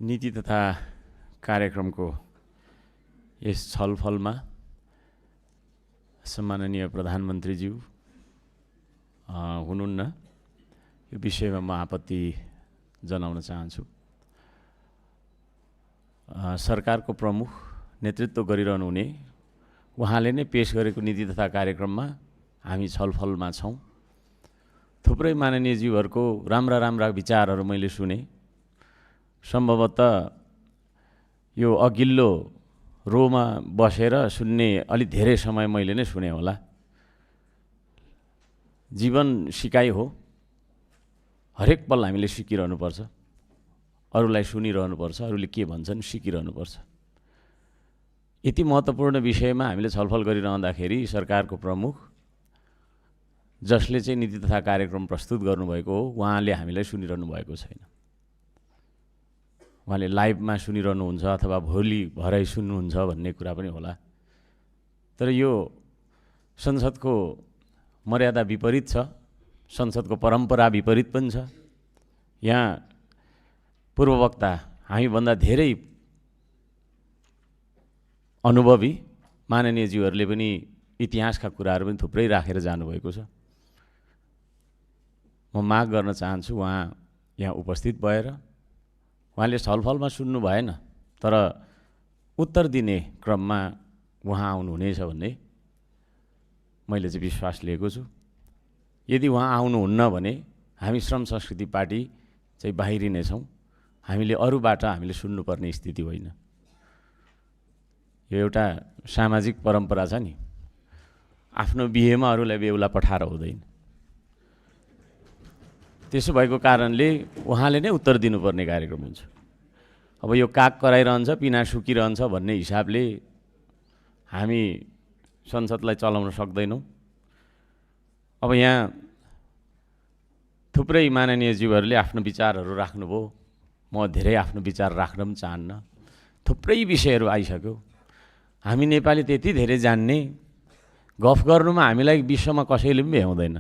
नीति तथा कार्यक्रमको यस छलफलमा सम्माननीय प्रधानमन्त्रीज्यू हुनुहुन्न। यो विषयमा म आपत्ति जनाउन चाहन्छु। सरकारको प्रमुख नेतृत्व गरिरहनु हुने उहाँले नै पेश गरेको नीति तथा कार्यक्रममा हामी छलफलमा छौँ। थुप्रै माननीयज्यूहरूको राम्रा राम्रा विचारहरू मैले सुने। सम्भवतः यो अघिल्लो रोमा बसेर सुन्ने अलि धेरै समय मैले नै सुने होला। जीवन सिकाइ हो, हरेक पल हामीले सिकिरहनुपर्छ, अरूलाई सुनिरहनुपर्छ, अरूले के भन्छन् सिकिरहनुपर्छ। यति महत्त्वपूर्ण विषयमा हामीले छलफल गरिरहँदाखेरि सरकारको प्रमुख जसले चाहिँ नीति तथा कार्यक्रम प्रस्तुत गर्नुभएको हो उहाँले हामीलाई सुनिरहनु भएको छैन। उहाँले लाइभमा सुनिरहनुहुन्छ अथवा भोलि भरै सुन्नुहुन्छ भन्ने कुरा पनि होला। तर यो संसदको मर्यादा विपरीत छ, संसदको परम्परा विपरीत पनि छ। यहाँ पूर्ववक्ता हामीभन्दा धेरै अनुभवी माननीयज्यूहरूले पनि इतिहासका कुराहरू पनि थुप्रै राखेर जानुभएको छ। म माग गर्न चाहन्छु उहाँ यहाँ उपस्थित भएर उहाँले छलफलमा सुन्नु भएन, तर उत्तर दिने क्रममा उहाँ आउनुहुनेछ भन्ने मैले चाहिँ विश्वास लिएको छु। यदि उहाँ आउनुहुन्न भने हामी श्रम संस्कृति पार्टी चाहिँ बाहिरिनेछौँ। हामीले अरूबाट हामीले सुन्नुपर्ने स्थिति होइन। यो एउटा सामाजिक परम्परा छ नि, आफ्नो बिहेमा अरूलाई बेहुला पठाएर हुँदैन। त्यसो भएको कारणले उहाँले नै उत्तर दिनुपर्ने कार्यक्रम हुन्छ। अब यो काग कराइरहन्छ, पिना सुकिरहन्छ भन्ने हिसाबले हामी संसदलाई चलाउन सक्दैनौँ। अब यहाँ थुप्रै माननीयज्यूहरूले आफ्नो विचारहरू राख्नुभयो। म धेरै आफ्नो विचार राख्न पनि चाहन्न। थुप्रै विषयहरू आइसक्यो। हामी नेपाली त्यति धेरै जान्ने, गफ गर्नुमा हामीलाई विश्वमा कसैले पनि भ्याउँदैन,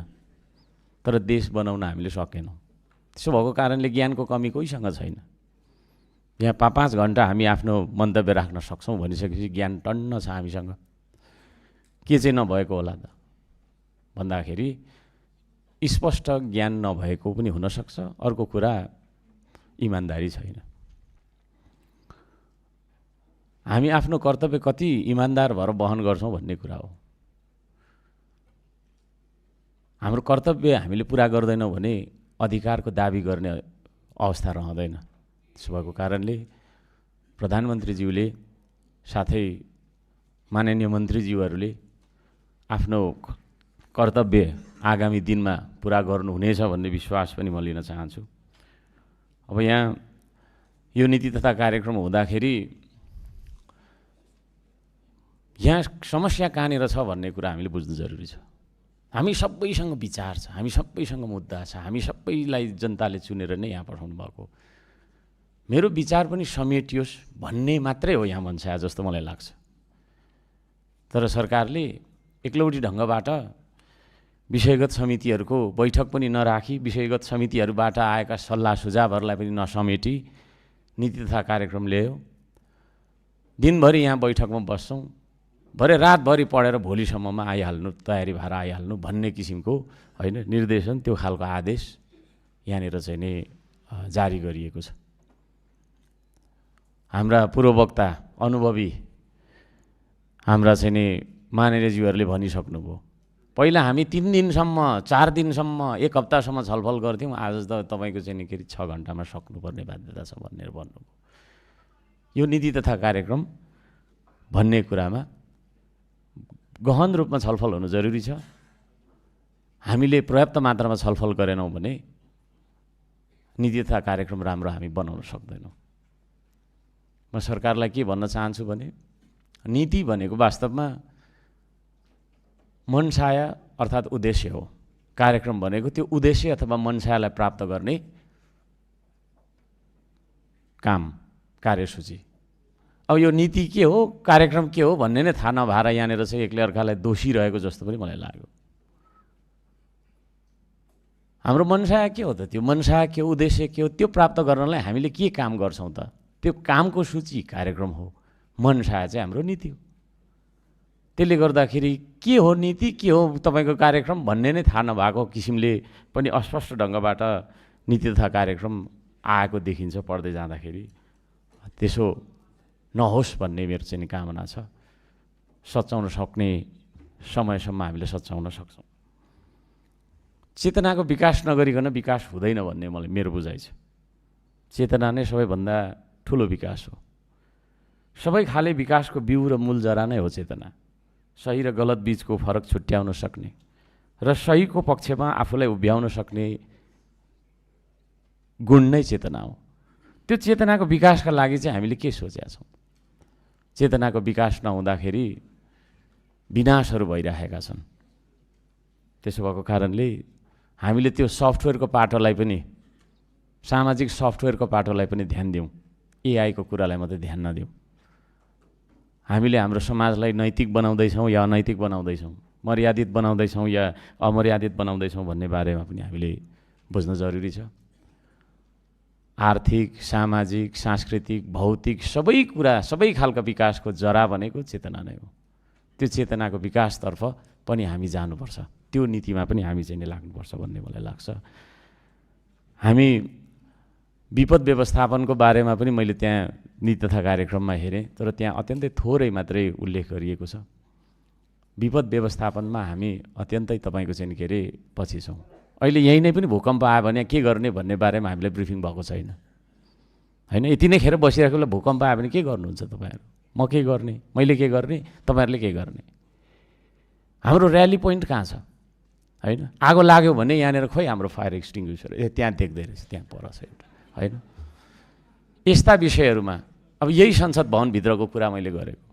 तर देश बनाउन हामीले सकेनौँ। त्यसो भएको कारणले ज्ञानको कमी कोहीसँग छैन। यहाँ 5-5 घन्टा हामी आफ्नो मन्तव्य राख्न सक्छौँ भनिसकेपछि ज्ञान टन्न छ हामीसँग। के चाहिँ नभएको होला त भन्दाखेरि स्पष्ट ज्ञान नभएको पनि हुनसक्छ। अर्को कुरा इमान्दारी छैन। हामी आफ्नो कर्तव्य कति इमान्दार भएर वहन गर्छौँ भन्ने कुरा हो। हाम्रो कर्तव्य हामीले पुरा गर्दैनौँ भने अधिकारको दाबी गर्ने अवस्था रहँदैन। त्यसो भएको कारणले प्रधानमन्त्रीज्यूले साथै माननीय मन्त्रीज्यूहरूले आफ्नो कर्तव्य आगामी दिनमा पुरा गर्नुहुनेछ भन्ने विश्वास पनि म लिन चाहन्छु। अब यहाँ यो नीति तथा कार्यक्रम हुँदाखेरि यहाँ समस्या कहाँनिर छ भन्ने कुरा हामीले बुझ्नु जरुरी छ। हामी सबैसँग विचार छ, हामी सबैसँग मुद्दा छ, हामी सबैलाई जनताले चुनेर नै यहाँ पठाउनु भएको। मेरो विचार पनि समेटियोस् भन्ने मात्रै हो यहाँ मनसाय जस्तो मलाई लाग्छ। तर सरकारले एक्लौटी ढङ्गबाट विषयगत समितिहरूको बैठक पनि नराखी, विषयगत समितिहरूबाट आएका सल्लाह सुझावहरूलाई पनि नसमेटी नीति तथा कार्यक्रम ल्यायो। दिनभरि यहाँ बैठकमा बस्छौँ, भरे रातभरि पढेर भोलिसम्ममा आइहाल्नु, तयारी भएर आइहाल्नु भन्ने किसिमको होइन निर्देशन, त्यो खालको आदेश यहाँनिर चाहिँ नै जारी गरिएको छ। हाम्रा पूर्ववक्ता अनुभवी हाम्रा चाहिँ नि माननीयज्यूहरूले भनिसक्नुभयो। पहिला हामी 3 दिनसम्म, 4 दिनसम्म, 1 हप्तासम्म छलफल गर्थ्यौँ। आज त तपाईँको चाहिँ नि 6 घन्टामा सक्नुपर्ने बाध्यता छ भनेर भन्नुभयो। यो नीति तथा कार्यक्रम भन्ने कुरामा गहन रूपमा छलफल हुनु जरुरी छ। हामीले पर्याप्त मात्रामा छलफल गरेनौँ भने नीति तथा कार्यक्रम राम्रो हामी बनाउन सक्दैनौँ। म सरकारलाई के भन्न चाहन्छु भने नीति भनेको वास्तवमा मनसाय अर्थात् उद्देश्य हो। कार्यक्रम भनेको त्यो उद्देश्य अथवा मनसायलाई प्राप्त गर्ने काम, कार्यसूची। अब यो नीति के हो, कार्यक्रम के हो भन्ने नै थाहा नभएर यहाँनिर चाहिँ एकले अर्कालाई दोषी रहेको जस्तो पनि मलाई लाग्यो। हाम्रो मनसाय के हो त, त्यो मनसाय के हो, उद्देश्य के हो, त्यो प्राप्त गर्नलाई हामीले के काम गर्छौँ त? त्यो कामको सूची कार्यक्रम हो, मनसा चाहिँ हाम्रो नीति हो। त्यसले गर्दाखेरि के हो नीति, के हो तपाईँको कार्यक्रम भन्ने नै थाहा नभएको किसिमले पनि अस्पष्ट ढङ्गबाट नीति तथा कार्यक्रम आएको देखिन्छ पढ्दै जाँदाखेरि। त्यसो नहोस् भन्ने मेरो चाहिँ कामना छ। सच्याउन सक्ने समयसम्म हामीले सच्याउन सक्छौँ। चेतनाको विकास नगरिकन विकास हुँदैन भन्ने मलाई मेरो बुझाइ छ। चेतना नै सबैभन्दा ठुलो विकास हो। सबै खाले विकासको बिउ र मूल जरा नै हो चेतना। सही र गलत बीचको फरक छुट्याउन सक्ने र सहीको पक्षमा आफूलाई उभ्याउन सक्ने गुण नै चेतना हो। त्यो चेतनाको विकासका लागि चाहिँ हामीले के सोचेका छौँ? चेतनाको विकास नहुँदाखेरि विनाशहरू भइरहेका छन्। त्यसो भएको कारणले हामीले त्यो सफ्टवेयरको पाटोलाई पनि, सामाजिक सफ्टवेयरको पाटोलाई पनि ध्यान दिउँ, एआईको कुरालाई मात्रै ध्यान नदिउँ। हामीले हाम्रो समाजलाई नैतिक बनाउँदैछौँ या अनैतिक बनाउँदैछौँ, मर्यादित बनाउँदैछौँ या अमर्यादित बनाउँदैछौँ भन्ने बारेमा पनि हामीले बुझ्न जरुरी छ। आर्थिक, सामाजिक, सांस्कृतिक, भौतिक सबै कुरा, सबै खालका विकासको जरा भनेको चेतना नै हो। त्यो चेतनाको विकासतर्फ पनि हामी जानुपर्छ, त्यो नीतिमा पनि हामी चाहिँ लाग्नुपर्छ भन्ने मलाई लाग्छ। हामी विपद व्यवस्थापनको बारेमा पनि मैले त्यहाँ नीति तथा कार्यक्रममा हेरेँ, तर त्यहाँ अत्यन्तै थोरै मात्रै उल्लेख गरिएको छ। विपद व्यवस्थापनमा हामी अत्यन्तै तपाईँको चाहिँ के अरे पछि छौँ। अहिले यहीँ नै पनि भूकम्प आयो भने के गर्ने भन्ने बारेमा हामीलाई ब्रिफिङ भएको छैन, होइन? यति नै खेर बसिरहेको बेला भूकम्प आयो भने के गर्नुहुन्छ तपाईँहरू? म के गर्ने, मैले के गर्ने, तपाईँहरूले के गर्ने? हाम्रो र्याली पोइन्ट कहाँ छ, होइन? आगो लाग्यो भने यहाँनिर खोइ हाम्रो फायर एक्सटिङ्ग्विसर त्यहाँ देख्दै रहेछ, त्यहाँ पर छ एउटा, होइन? यस्ता विषयहरूमा अब यही संसद भवनभित्रको कुरा मैले गरेको,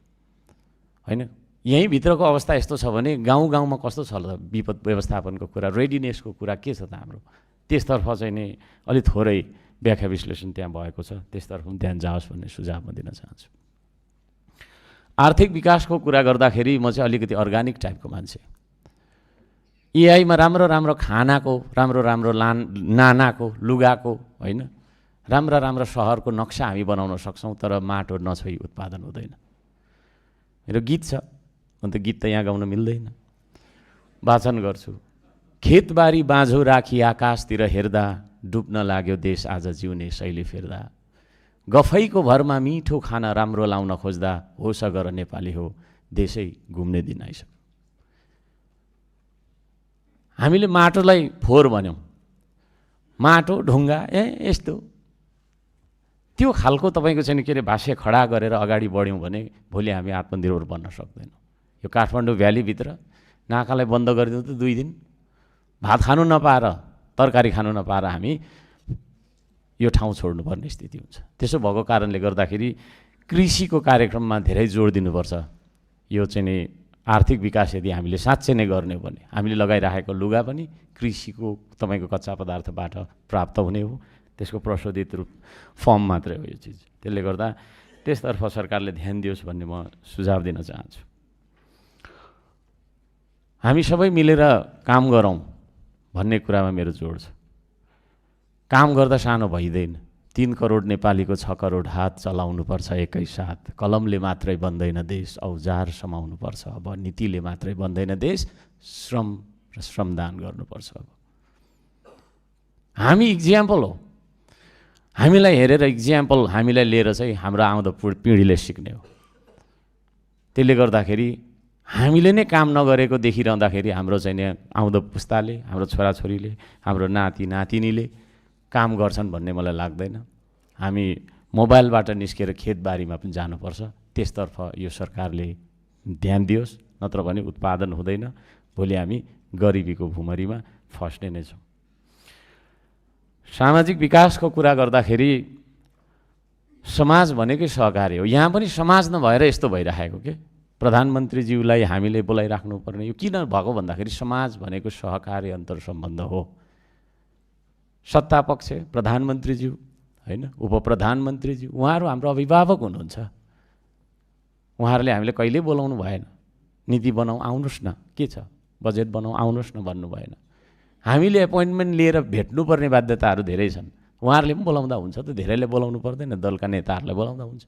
होइन? यहीँभित्रको अवस्था यस्तो छ भने गाउँ गाउँमा कस्तो छ ल विपद व्यवस्थापनको कुरा, रेडिनेसको कुरा के छ त हाम्रो? त्यसतर्फ चाहिँ नि अलिक थोरै व्याख्या विश्लेषण त्यहाँ भएको छ, त्यसतर्फ पनि ध्यान जाओस् भन्ने सुझाव म दिन चाहन्छु। आर्थिक विकासको कुरा गर्दाखेरि म चाहिँ अलिकति अर्ग्यानिक टाइपको मान्छे। एआईमा राम्रो राम्रो खानाको, राम्रो राम्रो नानाको, लुगाको, होइन, राम्रा राम्रा सहरको नक्सा हामी बनाउन सक्छौँ, तर माटो नछोई उत्पादन हुँदैन। मेरो गीत छ, अन्त गीत त यहाँ गाउन मिल्दैन, वाचन गर्छु। खेतबारी बाँझो राखी आकाशतिर हेर्दा, डुब्न लाग्यो देश आज जिउने शैली फेर्दा। गफैको भरमा मिठो खाना राम्रो लाउन खोज्दा, होस गर नेपाली हो देशै घुम्ने दिन आइसक्यो। हामीले माटोलाई फोहोर भन्यौँ, माटो ढुङ्गा यस्तो, त्यो खालको तपाईँको चाहिँ के अरे भाष्य खडा गरेर अगाडि बढ्यौँ भने भोलि हामी आत्मनिर्भर बन्न सक्दैनौँ। यो काठमाडौँ भ्यालीभित्र नाकालाई बन्द गरिदिउँ त 2 दिन भात खानु नपाएर, तरकारी खानु नपाएर हामी यो ठाउँ छोड्नुपर्ने स्थिति हुन्छ। त्यसो भएको कारणले गर्दाखेरि कृषिको कार्यक्रममा धेरै जोड दिनुपर्छ। यो चाहिँ नि आर्थिक विकास यदि हामीले साँच्चै नै गर्ने हो भने हामीले लगाइराखेको लुगा पनि कृषिको तपाईँको कच्चा पदार्थबाट प्राप्त हुने हो, त्यसको प्रशोधित रूप फर्म मात्रै हो यो चिज। त्यसले गर्दा त्यसतर्फ सरकारले ध्यान दियोस् भन्ने म सुझाव दिन चाहन्छु। हामी सबै मिलेर काम गरौँ भन्ने कुरामा मेरो जोड छ। काम गर्दा सानो भइँदैन। 3 करोड नेपालीको 6 करोड हात चलाउनुपर्छ एकैसाथ। कलमले मात्रै बन्दैन देश, औजार समाउनुपर्छ। अब नीतिले मात्रै बन्दैन देश, श्रम र श्रमदान गर्नुपर्छ। अब हामी इक्जाम्पल हो, हामीलाई हेरेर इक्जाम्पल हामीलाई लिएर चाहिँ हाम्रो आउँदो पिँढीले सिक्ने हो। त्यसले गर्दाखेरि हामीले नै काम नगरेको देखिरहँदाखेरि हाम्रो चाहिँ नि आउँदो पुस्ताले, हाम्रो छोराछोरीले, हाम्रो नाति नातिनीले काम गर्छन् भन्ने मलाई लाग्दैन। हामी मोबाइलबाट निस्केर खेतबारीमा पनि जानुपर्छ। त्यसतर्फ यो सरकारले ध्यान दियोस्, नत्र भने उत्पादन हुँदैन। भोलि हामी गरिबीको भुमरीमा फस्ने नै छौँ। सामाजिक विकासको कुरा गर्दाखेरि समाज भनेकै सहकारी हो। यहाँ पनि समाज नभएर यस्तो भइरहेको के प्रधानमन्त्रीज्यूलाई हामीले बोलाइराख्नु पर्ने यो किन भएको भन्दाखेरि समाज भनेको सहकारी अन्तर सम्बन्ध हो। सत्तापक्ष प्रधानमन्त्रीज्यू, होइन, उपप्रधानमन्त्रीज्यू, उहाँहरू हाम्रो अभिभावक हुनुहुन्छ। उहाँहरूले हामीले कहिल्यै बोलाउनु भएन। नीति बनाऊ आउनुहोस् न, के छ बजेट बनाऊ आउनुहोस् न भन्नु भएन। हामीले एपोइन्टमेन्ट लिएर भेट्नुपर्ने बाध्यताहरू धेरै छन्। उहाँहरूले पनि बोलाउँदा हुन्छ त, धेरैले बोलाउनु पर्दैन, दलका नेताहरूलाई बोलाउँदा हुन्छ।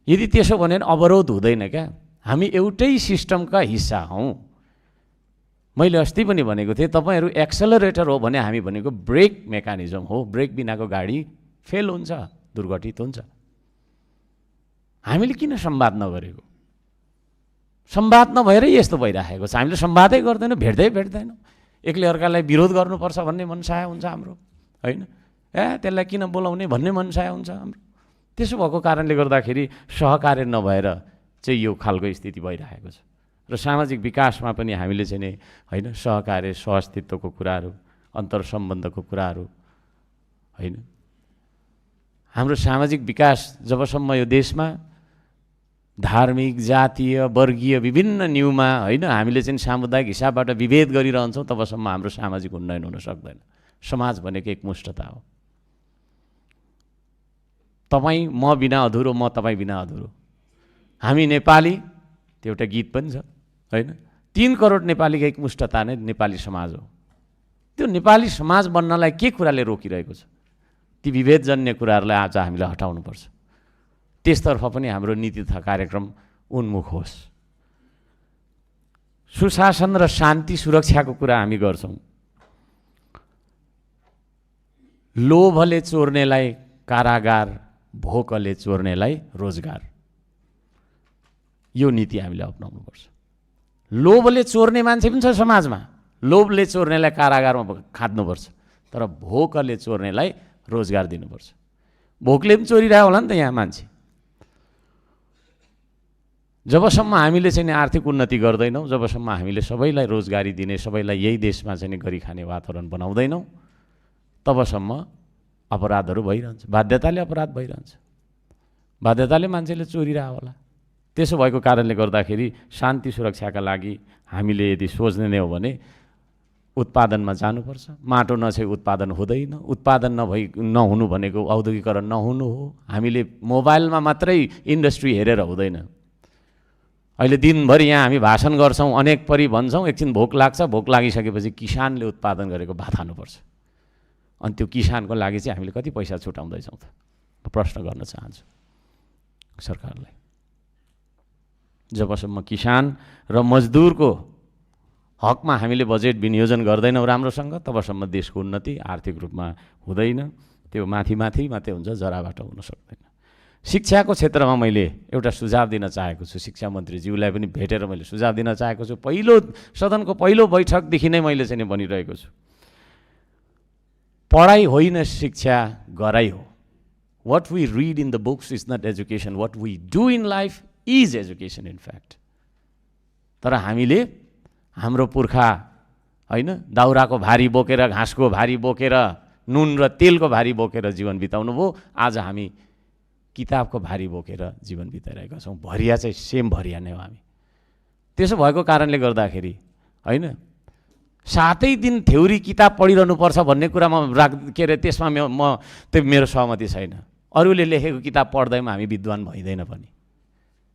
यदि त्यसो भने अवरोध हुँदैन क्या। हामी एउटै सिस्टमका हिस्सा हौँ। मैले अस्ति पनि भनेको थिएँ, तपाईँहरू एक्सेलरेटर हो भने हामी भनेको ब्रेक मेकानिजम हो। ब्रेक बिनाको गाडी फेल हुन्छ, दुर्घटित हुन्छ। हामीले किन संवाद नगरेको? संवाद नभएरै यस्तो भइराखेको छ। हामीले संवादै गर्दैनौँ, भेट्दैनौँ। एकले अर्कालाई विरोध गर्नुपर्छ भन्ने मनसाय हुन्छ हाम्रो, होइन? त्यसलाई किन बोलाउने भन्ने मनसाय हुन्छ हाम्रो। त्यसो भएको कारणले गर्दाखेरि सहकार्य नभएर चाहिँ यो खालको स्थिति भइरहेको छ। र सामाजिक विकासमा पनि हामीले चाहिँ नि होइन, सहकार्य, सहअस्तित्वको कुराहरू, अन्तर्सम्बन्धको कुराहरू, होइन? हाम्रो सामाजिक विकास जबसम्म यो देशमा धार्मिक, जातीय, वर्गीय विभिन्न न्यूमा, होइन, हामीले चाहिँ सामुदायिक हिसाबबाट विभेद गरिरहन्छौँ, तबसम्म हाम्रो सामाजिक उन्नयन हुन सक्दैन। समाज भनेको एकमुष्टता हो। तपाईँ म बिना अधुरो, म तपाईँ बिना अधुरो। हामी नेपाली, त्यो एउटा गीत पनि छ, होइन? 3 करोड नेपालीको एकमुष्टता नै नेपाली समाज हो। त्यो नेपाली समाज बन्नलाई के कुराले रोकिरहेको छ? ती विभेदजन्य कुराहरूलाई आज हामीले हटाउनुपर्छ। त्यसतर्फ पनि हाम्रो नीति तथा कार्यक्रम उन्मुख होस्। सुशासन र शान्ति सुरक्षाको कुरा हामी गर्छौँ। लोभले चोर्नेलाई कारागार, भोकले चोर्नेलाई रोजगार, यो नीति हामीले अपनाउनुपर्छ। लोभले चोर्ने मान्छे पनि छ समाजमा, लोभले चोर्नेलाई कारागारमा खाद्नुपर्छ, तर भोकले चोर्नेलाई रोजगार दिनुपर्छ। भोकले पनि चोरिरहेको होला नि त यहाँ मान्छे। जबसम्म हामीले चाहिँ आर्थिक उन्नति गर्दैनौँ, जबसम्म हामीले सबैलाई रोजगारी दिने, सबैलाई यही देशमा चाहिँ गरी खाने वातावरण बनाउँदैनौँ, तबसम्म अपराधहरू भइरहन्छ। बाध्यताले अपराध भइरहन्छ, बाध्यताले मान्छेले चोरिरहेको होला। त्यसो भएको कारणले गर्दाखेरि शान्ति सुरक्षाका लागि हामीले यदि सोच्ने हो भने उत्पादनमा जानुपर्छ। माटो नछे उत्पादन हुँदैन। उत्पादन नहुनु भनेको औद्योगिकरण नहुनु हो। हामीले मोबाइलमा मात्रै इन्डस्ट्री हेरेर हुँदैन। अहिले दिनभरि यहाँ हामी भाषण गर्छौँ, अनेक परी भन्छौँ, एकछिन भोक लाग्छ, भोक लागिसकेपछि किसानले उत्पादन गरेको भात खानुपर्छ। अनि त्यो किसानको लागि चाहिँ हामीले कति पैसा छुटाउँदैछौँ त? प्रश्न गर्न चाहन्छु सरकारलाई। जबसम्म किसान र मजदुरको हकमा हामीले बजेट विनियोजन गर्दैनौँ राम्रोसँग, तबसम्म देशको उन्नति आर्थिक रूपमा हुँदैन। त्यो माथि मात्रै हुन्छ, जराबाट हुन सक्दैन। शिक्षाको क्षेत्रमा मैले एउटा सुझाव दिन चाहेको छु। शिक्षा मन्त्रीज्यूलाई पनि भेटेर मैले सुझाव दिन चाहेको छु। सदनको पहिलो बैठकदेखि नै मैले चाहिँ भनिरहेको छु, पढाइ होइन शिक्षा, गराइ हो। What we read in the books is not education. What we do in life is education in fact. तर हामीले हाम्रो पुर्खा, होइन, दाउराको भारी बोकेर, घाँसको भारी बोकेर, नुन र तेलको भारी बोकेर जीवन बिताउनु भयो। आज हामी किताबको भारी बोकेर जीवन बिताइरहेका छौँ। भरिया चाहिँ सेम भरिया नै हो हामी। त्यसो भएको कारणले गर्दाखेरि, होइन, 7 दिन थ्योरी किताब पढिरहनुपर्छ भन्ने कुरामा के अरे त्यसमा त्यो मेरो सहमति छैन। अरूले लेखेको किताब पढ्दैमा हामी विद्वान भइँदैन पनि।